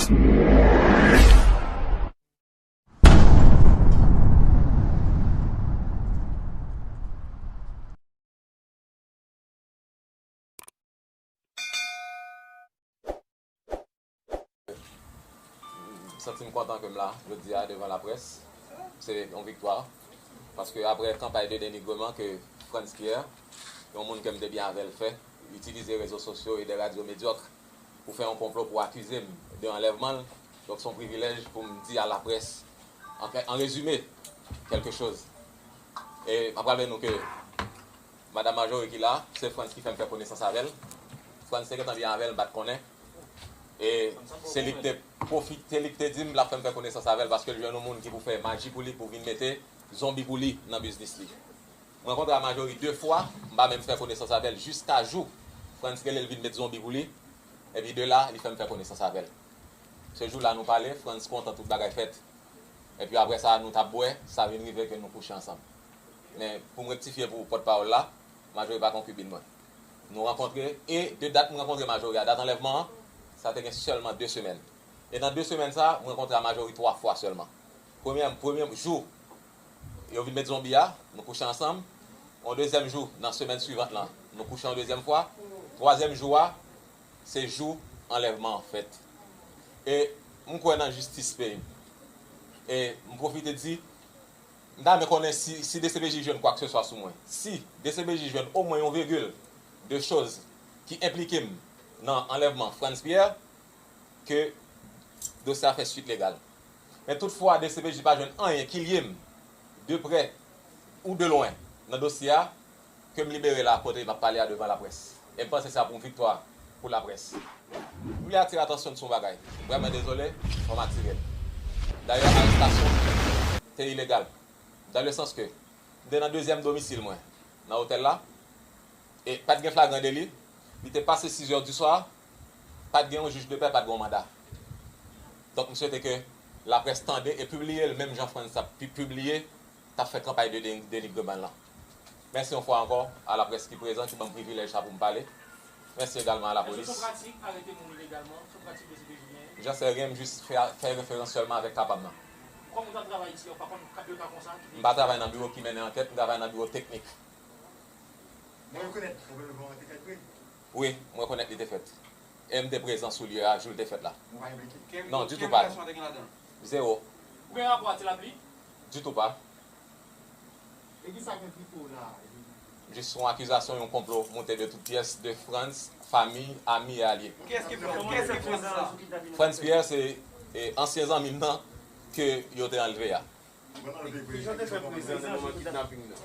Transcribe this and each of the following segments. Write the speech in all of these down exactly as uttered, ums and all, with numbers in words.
M santi m kontan ke m la jodi a devan laprès. Se yon viktwa. Paske apre kanpay de denigreman ke Frantz Pierre, yon moun ke m te byen avè l, fè, itilize rezo sosyo e de radyo medyòk pou fè yon konplo pou akize m de anlèvman l. Donk, se yon privilèj pou m di a laprès, an fèt, an rezime, kèlke choz. E m ap raple nou ke Madanm Marjorie ki la, se Frantz ki fè m fè konesans avè l. Frantz te gentan byen avè l, m pa t konnen. E se li ki te pwofite, se li ki te di m l ap fè m fè konesans avè l paske l jwenn yon moun ki pou fè maji pou li, pou vin mete zonbi pou li nan biznis li. M rankontre a Marjorie de fwa, m pa menm fè konesans avè l jiska jou Frantz rele l vin met zonbi pou li, epi de la, li fè m fè konesans avè l. Se jou la nou pale, Frantz kontan, tout bagay fèt. Epi apre sa, nou t ap bwè, sa vin rive ke nou kouche ansanm. Men, pou m rektifye pou pòtpawòl la, Marjorie pa konkibin mwen. Nou rankontre, e de dat m rankontre Marjorie a dat anlèvman an, sa te gen sèlman de semèn. E nan de semèn sa, m rankontre a Marjorie twa fwa sèlman. Premyè, premye jou, yo vin met zonbi a, nou kouche ansanm. Yon dezyèm jou, nan semèn swivant lan, nou kouche yon dezyèm fwa. Twazyèm jou a, se jou anlèvman an fèt. E m kwè nan jistis peyi m. E m pwofite di, m ta renmen konnen si, si D C P J jwenn kwakseswa sou mwen. Si D C P J jwenn omwen yon vigil de choz ki enplike m nan anlèvman Frantz Pierre, ke dosye a fè swit legal. Men toutfwa, D C P J pa jwenn anyen ki lye m, de prè ou de lwen, nan dosye a, ke m libere la, kote m ap pale a devan laprès. E m panse sa pou yon viktwa pou laprès. M vle atire atansyon sou yon bagay. Vrèman dezole, fò m atire l. Dayè, arestasyon te ilegal. Dans le sens que m te nan dezyèm domisil mwen nan otèl la, e pa t gen flagran deli, li te pase sizè di swa, pa t gen yon jij de pè, pa t gen yon manda. Donk, m swete ke laprès tande e pibliye l menm jan Frantz t ap pi-, pibliye, t ap fè kanpay de de-, denigreman lan. Mèsi yon fwa ankò a laprès ki prezan, ki ban m privilèj sa pou m pale. Mèsi egalman a lapolis. Èske se yon pratik arete moun ilegalman? Se yon pratik D C P J genyen? Jan se gen, m jis fè, fè referans sèlman avèk ka pa m nan. Kòm ou t ap travay isi a, ou pa konn ka-, de ka konsa ki te... M pa travay nan biwo ki mennen ankèt, m travay nan biwo teknik. Mwen rekonèt anlèvman an te fèt vre. Wi, m rekonèt li te fèt. E m te prezan sou lye a, jou l te fèt la. Ou pa gen plent? Non, ditou pa. Kèl, kèl reyaksyon w te gen ladan l? Zewo. Ou gen rapò a ti lapli? Ditou pa. E kisa k enplike w la a? Jis yon akizasyon, yon konplo monte de tout pyès de Frantz, fanmi, ami e alye. Kiyès ki Frantz? Kiyès ki Frantz la? Frantz Pierre se, e, ansyen zanmi m nan ke yo te anlve a. Ki jan w te fè prezan nan moman kidnaping nan?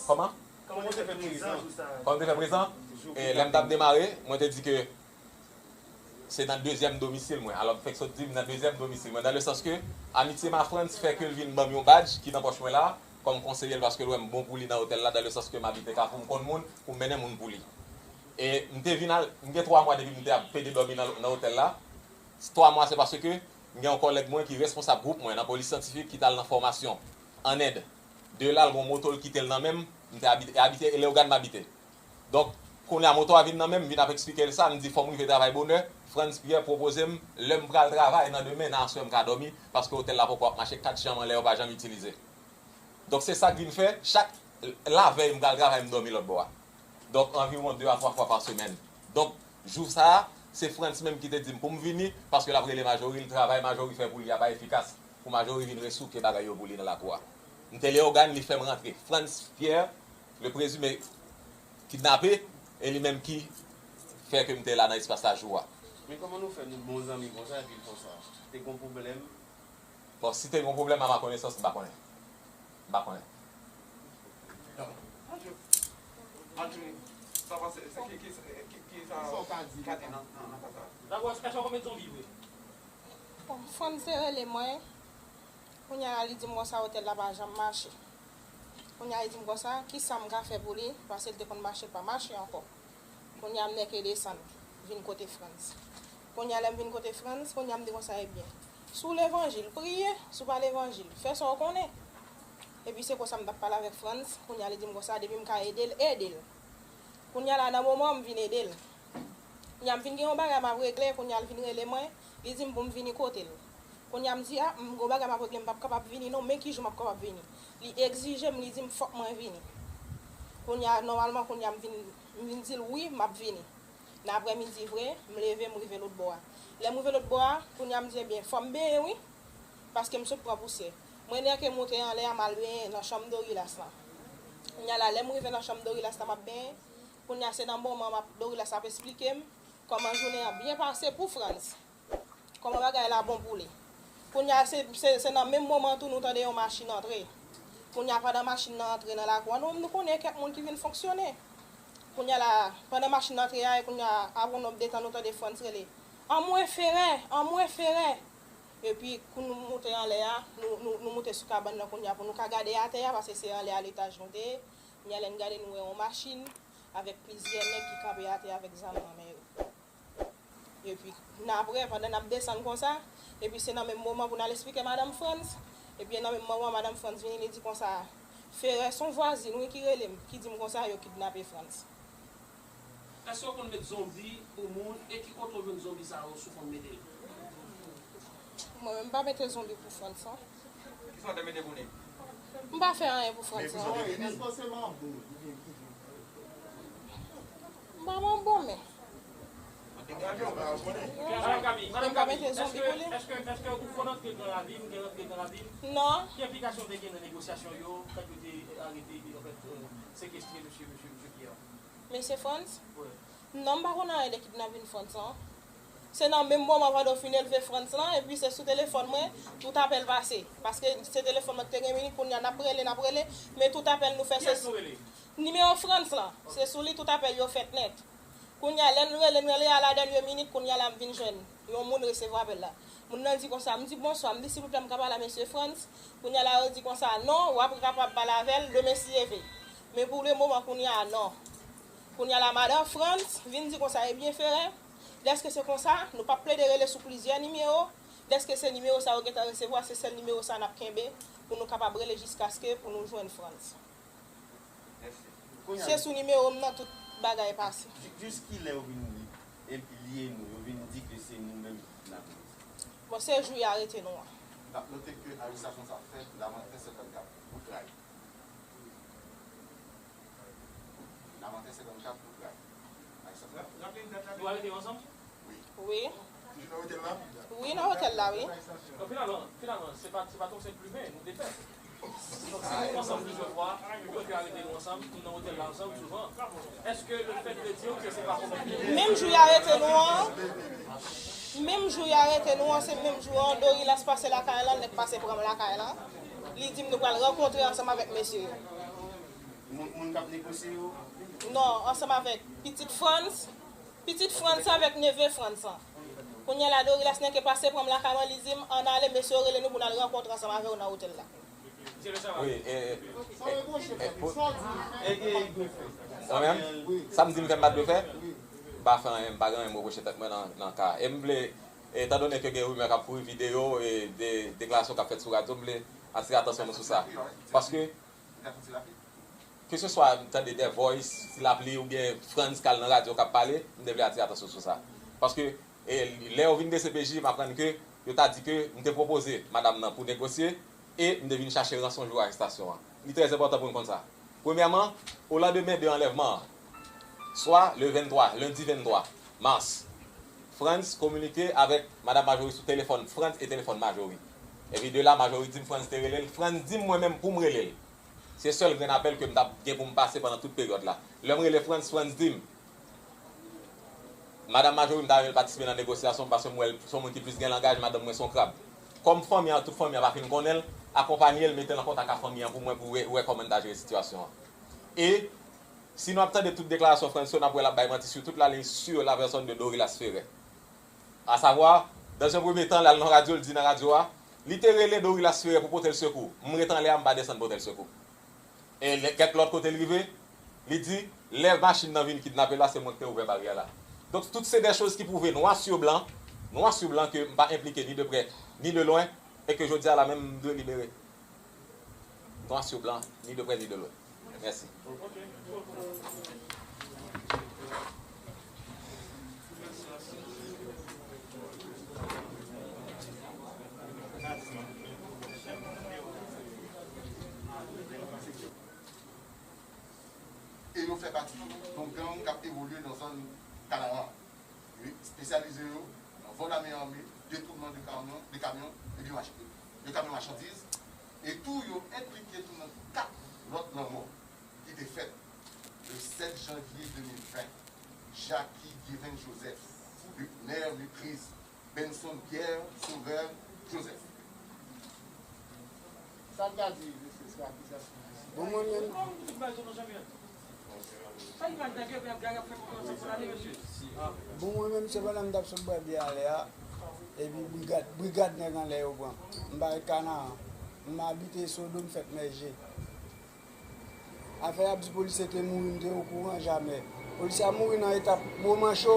Kòman? Kòman w te fè prezan? Kòman m te fè prezan? E, lè m t ap demare, mwen te di ke se nan dezyèm domisil mwen. Alò, m fèk sot di m nan dezyèm domisil mwen, dans le sens que amitye m a Frantz fè ke l vin ban m yon badj ki nan pòch mwen la, kòm konseye l, paske l wè m bon pou li nan otèl la, dans le sens que m abite Kafou, m konn moun, pou m mennen moun pou li. E m te vin al, m gen twa mwa depi m te ap pede dòmi nan, nan otèl la. Twa mwa, se paske m gen yon kòlèg mwen ki responsab gwoup mwen nan polis syantifik ki t al nan fòmasyon ann End. De la, l gen yon moto l kite l nan men m, m te abite, e abite, e Leyogàn m abite. Donk, kounye a moto a vin nan men m, m vin ap eksplike l sa, m di fò m rive travay bonè. Frantz Pierre pwopoze m, lè m pral travay nan demen, nan aswè m ka dòmi, paske otèl la poko ap mache, kat chanm anlè yo pa janm itilize. Donk, se sa k vin fè, chak lavèy m pral travay, m dòmi lòt bò a. Donk, anviwon de a twa fwa pa semèn. Donk, jou sa a, se Frantz menm ki te di m pou m vini, paske l ap rele Marjorie, l travay Marjorie fè pou li a pa efikas, pou Marjorie vin resouke bagay yo pou li nan lakou a. M te Leyogàn, li fè m rantre. Frantz Pierre, le présumé kidnappé, e li menm ki fè ke m te la nan espas la jou a. Men kòman nou fè, nou bon zanmi konsa, epi l konsa? Te gon pwoblèm? Bon, si te gon pwoblèm a ma konesans, m pa konnen. M pa konnen. Anthony, Anthony, sa pase, se ki, ki, ki, ki sa, sa w ka di, gade nan, nan, nan ka sa? Dabò, èske w konn met zonbi vre? Bon, Frantz te rele mwen. Kounye a la, li di m konsa, otèl la pa janm mache. Kounye a, li di m konsa, kisa m ka fè pou li, paske l te konn mache, l pa mache ankò. Kounye a, m nèke desann, vin kote Frantz. Kounye a, lè m vin kote Frantz, kounye a, m di konsa, ebyen, si w levanjil, priye, si w pa levanjil, fè sa w konnen. Epi se konsa m t ap pale avèk Frantz, kounye a, li di m konsa, depi m ka ede l, ede l. Kounye a la, nan moman an, m vin ede l. Kounye a m vin gen yon bagay m ap regle, kounye a l vin rele mwen, li di m pou m vini kote l. Kounye a m di, a, m gen yon bagay m ap regle, m p ap kapab vini non, men ki jou m ap kapab vini. Li egzije m, li di m fòk mwen vini. Kounye a, nòmalman, kounye a m vin, m vin di l wi, m ap vini. Nan aprèmidi vre, m leve, m rive lòt bò a. Lè m rive lòt bò a, kounye a m di, ebyen, fò m benyen wi, paske m sot pran pousyè. Mwen nèke moute anlè a, m al benyen nan chanm Dorilas lan. Kounye a la, lè m rive nan chanm Dorilas lan, m ap benyen. Kounye a, se nan moman m ap, Dorilas ap esplike m kòman jounen an byen pase pou Frantz. Kòman bagay la bon pou li. Kounye a, se, se, se nan menm moman tou nou tande yon machin antre. Kounye a, pandan machin nan antre nan lakou a, nou, nou konnen kèk moun ki vin fonksyone. Kounye a la, pandan machin nan antre a, e kounye a, apre yon nonb de tan, nou tande Frantz rele, anmwe Ferè! Anmwe Ferè! Epi, kou nou moute anlè a, nou, nou, nou moute sou kabann nan kounye a pou nou ka gade atè a, paske se anlè a letaj nou te ye. Kounye a, lè n gade, nou wè yon machin avèk plizyè nèg ki kanpe atè a avèk zam nan men yo. Epi, n apre, pandan n ap desann konsa, epi se nan menm moman pou n al esplike madanm Frantz, epi nan menm moman, madanm Frantz vini, li di konsa, Ferè, se yon vwazin, wi, ki rele m, ki di m konsa, yo kidnape Frantz. Èske w konn met zonbi pou moun, e ki kote w jwenn zonbi sa yo, si w konn mete l? Mwen menm, m pa mete zonbi pou Frantz, non. Kisa w te mete pou li? M pa fè anyen pou Frantz, non. Èske se manbo? M pa manbo, men. Madanm Gaby, Madanm Gaby, èske, èske, èske ou konn antre nan lavi, ou gen antre nan lavi? Non. Ki enplikasyon te gen nan negosyasyon yo, kòb yo te arete, anfèt, euh, sekestre mesye, mesye, mesye Pierre? Mesye Frantz? Wi. Non, m pa konn anyen de kidnapin Frantz lan. Se nan menm moman pandan w fin elve Frantz lan, epi se sou telefòn mwen, tout apèl pase. Paske se telefòn mwen ki te gen minit, kounye a n ap rele, n ap rele, men tout apèl nou fè se. Kiyès nou rele? Nimewo Frantz lan, se sou li tout apèl yo fèt nèt. Kounye a, lè n rele, n rele a la dènye minit, kounye a la m vin jwenn yon moun resevwa apèl la. Moun nan di konsa, m di, bonswa, m di, silvouplè, m ka pale a mesye Frantz? Kounye a la, yo di konsa, non, w ap kapab pale avè l demen si Dye vle. Men pou le moman, kounye a, non. Kounye a la, madanm Frantz vin di konsa, ebyen, Ferè, dèske se konsa, nou p ap plede rele sou plizyè nimewo, dèske se nimewo sa yo gentan resevwa, se sèl nimewo sa n ap kenbe pou nou kapab rele jiskaske pou nou jwenn Frantz. Mèsi. Se sou nimewo m nan tout bagay pase. Jis kilè yo vin li, epi li e nou, yo vin di ke se nou menm ki kidnape misye? Bon, se jou y arete nou an. N ap note ke arestasyon sa fèt nan maten sèt èdtan pou tray. Nan maten sèt èdtan pou tray. Arestasyon. Yo arete yo ansanm? Wi. Wi. Toujou nan otèl la? Wi, nan otèl la, wi. Donk, finalman, finalman, se pa, se pa t yon senp plimen nou te fè. Donk, si nou ansanm plizyè fwa, yo te arete nou ansanm, nou nan otèl la ansanm souvan. Èske le fèt de di ke se pa kòm. Menm jou y arete nou an, menm jou y arete nou an, se menm jou an, Dorilas pase lakay lan, nèg pase pran m lakay lan. Li di m nou pral rankontre ansanm avèk mesye yo. Moun, moun k ap negosye yo? Non, ansanm avèk pitit Frantz, pitit Frantz avèk neve Frantz lan. Kounye a la, Dorilas nèke pase pran m lakay mwen, li di m, ann ale, mesye yo rele nou pou n al rankontre ansanm avè yo nan otèl la. Wi, e, e, e, e, pou, mwen menm, sa m di m fè m pa t dwe fè, m pa fè anyen, m pa gen anyen m repwoche tèt mwen nan, nan ka a. E m vle, etan done ke gen rimè k ap kouri, videyo, e de, deklarasyon k ap fèt sou radyo, m vle atire atansyon nou sou sa. Paske, keseswa m tande The Voice, Ti Lapli oubyen Frantz k al nan radyo k ap pale, m te vle atire atansyon sou sa. Paske, e, lè yo vin D C P J, m aprann ke yo ta di ke m te pwopoze madanm nan pou negosye e m te vin chache ranson jou arestasyon an. Li trè enpòtan pou n konn sa. Premyèman, olandemen de anlèvman an, swa le venntwa, lendi venntwa mas, Frantz kominike avèk madanm Majori sou telefòn Frantz e telefòn Majori. Epi de la, Majori di m Frantz te rele l, Frantz di m mwen menm pou m rele l. Se sèl grenn apèl ke m t ap gen pou m pase pandan tout peryòd la. Lè m rele Frantz, Frantz di m, madanm Majori, m ta renmen l patisipe nan negosyasyon paske m wè l se yon moun ki plis gen langaj, madanm mwen se yon krab. Kòm fanmi an, tout fanmi an pa fin konnen l, akonpaye l, mete l an kontak ak fanmi an pou mwen, pou wè, wè kòman n ta jere sitiyasyon an. E si nou ap tande tout deklarasyon Frantz yo, n ap wè l ap bay manti sou tout la liy sur la personne de Dorilas Ferré. Asavwa, dans un premier temps, l al nan radyo, l di nan radyo a, li te rele Dorilas Ferré pou pote l sekou. M ret anlè a, m pa desann pote l sekou. E lè, kèk lòt kote l rive, li di, lè machin nan vin kidnape l la, se mwen ki te ouvè baryè la. Donk, tout se de choz ki pwouve nwa sur blan, nwa sur blan ke m pa enplike ni de prè, ni de lwen, e ke jodi a la menm m dwe libere. Nwa sur blan, ni de prè, ni de lwen. Mèsi. Ok. Kanaran. Yo espesyalize yo nan vòl a men ame, detounman de kamyon, de kamyon, e de mach-, de kamyon machandiz, e tou yo enplike tou nan kat lòt lanmò ki te fèt le sèt janvye de mil ven, Jacky Guévens Joseph, Luckner Métrise, Benson Pierre Sauveur Joseph. Sa l ka di, mesye, sou akizasyon yo? Bon, mwen menm, bon, mwen menm, se pandan m t ap sot bwè byè alè a, epi brigad, brigad nèg anlè yo pran m. M pa ret Kanaran. M abite Sodòm, fèt Mèje. Afè y ap di polisye te mouri, m te okouran, jamè. Polisye a mouri nan etap Gwo Mancho,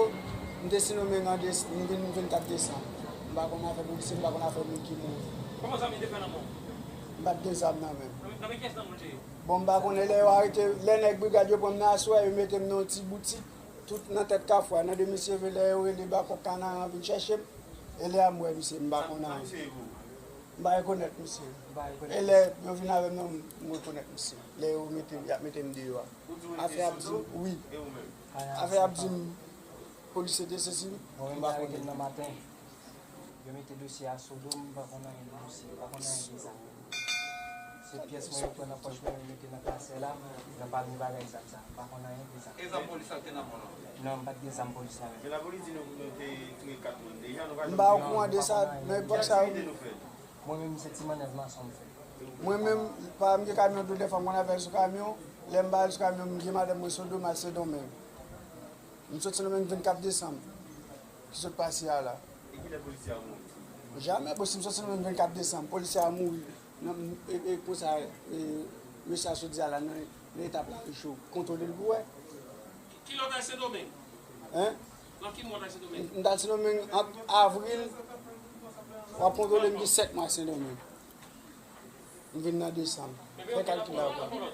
m te sinonmen an des-, m vin vennkat desanm. M pa konn afè polisye, m pa konn afè moun ki mouri. Kòman zam li te fè nan men w? M pa t gen zam nan men m. Nan men, nan men kiyès zam nan te ye? Bon, m pa konnen lè yo arete, lè nèg brigad yo pran m nan aswè, yo mete m nan yon ti boutik, tout nan tèt Kafou a, nan Demi Seve, lè yo rele Bakòk Kanaran vin chèche m, e lè a m wè misye, m pa konn anyen. M pa rekonèt misye. Ou pa rekonèt misye? E lè yo vin avè m nan, m rekonèt misye. Lè yo mete, y ap mete m deyò a. Ou di w rete Sodòm? Wi. E ou menm? Afè y ap di m polisye te sezi m, m pa konnen. Mwen menm, y arete m nan maten. Yo mete dosye a Sodòm, m pa konn anyen de dosye, m pa konn anyen de zam. Se pyès mwen yo pran nan pòch mwen, yo mete nan klasè la, nan pami bagay zam sa. M pa konn anyen de zam. E zam polis la ki te nan men w lan? Non, m pa t gen zam polis la menm. Men lapolis di nou, nou te touye kat moun deja, nou pa janm... M pa okouran de sa, nan epòk sa yo. Ki aktivite nou fè? Mwen menm, se ti mannèv mason m fè. Mwen menm, pa m gen kamyon tou, dèfwa m konn avè l sou kamyon. Lè m pa al sou kamyon, m gen madanm mwen Sodòm, m al Sendomeng. M sot Sendomeng vennkat desanm ki sot pase a la. E kilè polisye a mouri? Jamè, bon, si m sot Sendomeng vennkat desanm, polisye a mouri. Nan, e, e, konsa, e, mesye a sot di a la, nan, nan etap Laricho, kontwole l pou wè. Ki lè w t al Sendomeng? Hen? Nan ki mwa w t al Sendomeng? M t al Sendomeng ant avril, w ap kontwole m gen sèt mwa Sendomeng. M vin nan desanm. Fè kalkil la pou ou.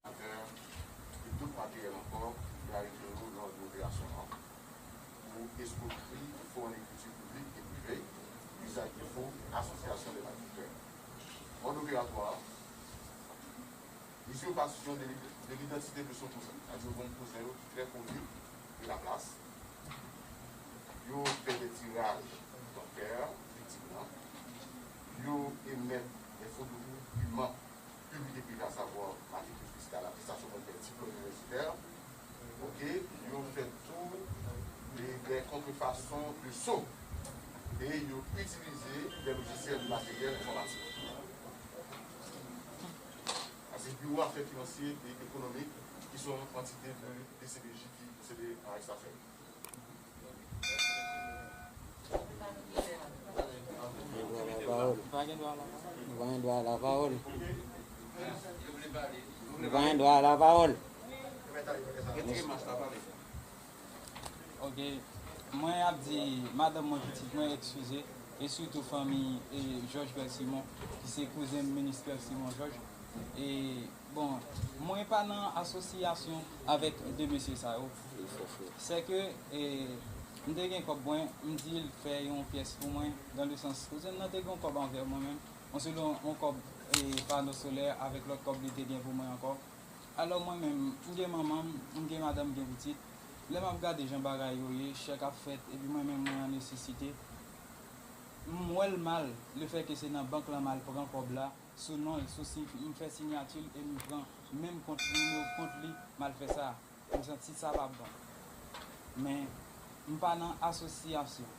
Atè, e tout materyèl ankò ki arive yo lò de operasyon an, pou eskwokri, fo an ekriti piblik e prive, izaj de fo asosyasyon de malfektè. Mòd operatwa a, usurpation de, de l'identité de son cousin. Sa di yo gon kouzen yo ki trè koni de la plas. Yo fè de tiraj bankè viktim nan. Yo emèt de fo dokiman piblik e prive, a savwa matrikil fiskal, atestasyon konpè, diplòm inivèsitè. Oke, yo fè tou de, de kontrefason de so. E yo itilize de lojisyèl materyèl enfòmatik. Sa se Biwo Afè Finansye e Ekonomik, ki se yon antite de D C P J ki posede anrès afè yo. Ou pa gen dwa a la pawòl. Ou pa gen dwa a la pawòl. Retire mas la, pale. Ok. Mwen ap di madanm mwen, pitit mwen, eskize, e sitou fanmi, e, Jòj Pèl Simon, ki se kouzen minis Pèl Simon Jòj. E, bon, mwen pa nan asosyasyon avèk de mesye sa yo. Sèke, e, m te gen kòb mwen, m di l fè yon pyès pou mwen, dan le sans, kouzen m nan te gen yon kòb anvè mwen menm, yon selon yon kòb, e, pano solè avèk lòt kòb li te gen pou mwen ankò. Alò, mwen menm, m gen manman m, m gen madanm, m gen pitit. Lè m ap gade jan bagay yo ye, chèk ap fèt, epi mwen menm, mwen an nesesite. M wè l mal, lefètke se nan bank lan m al pran kòb la, sou non l, sou si m fè siyati l, e m pran menm kont, nimewo kont li, m al fè sa. M santi sa pa bon. Men, m pa nan asosyasyon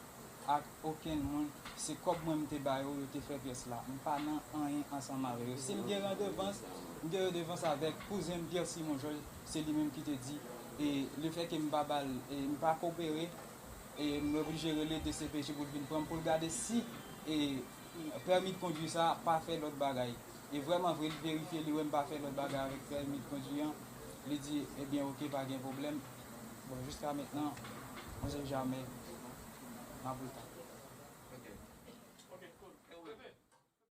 ak okenn moun, se kòb mwen m te ba yo, yo te fè pyès la. M pa nan anyen ansanm avè yo. Si m gen redevans, m gen redevans avèk kouzen m Pierre Simon Georges, se li menm ki te di, e lefètke m pa ba l, e m pa kopere, e m oblije rele D C P J pou l vin pran m, pou l gade si, e, pèmi de kondwi sa pa fè lòt bagay. E vrèman vre, li verifye, li wè m pa fè lòt bagay avèk pèmi de kondwi an. Li di, ebyen, oke, pa gen pwoblèm. Bon, jiska mentnan, on sait jamais, m ap ret.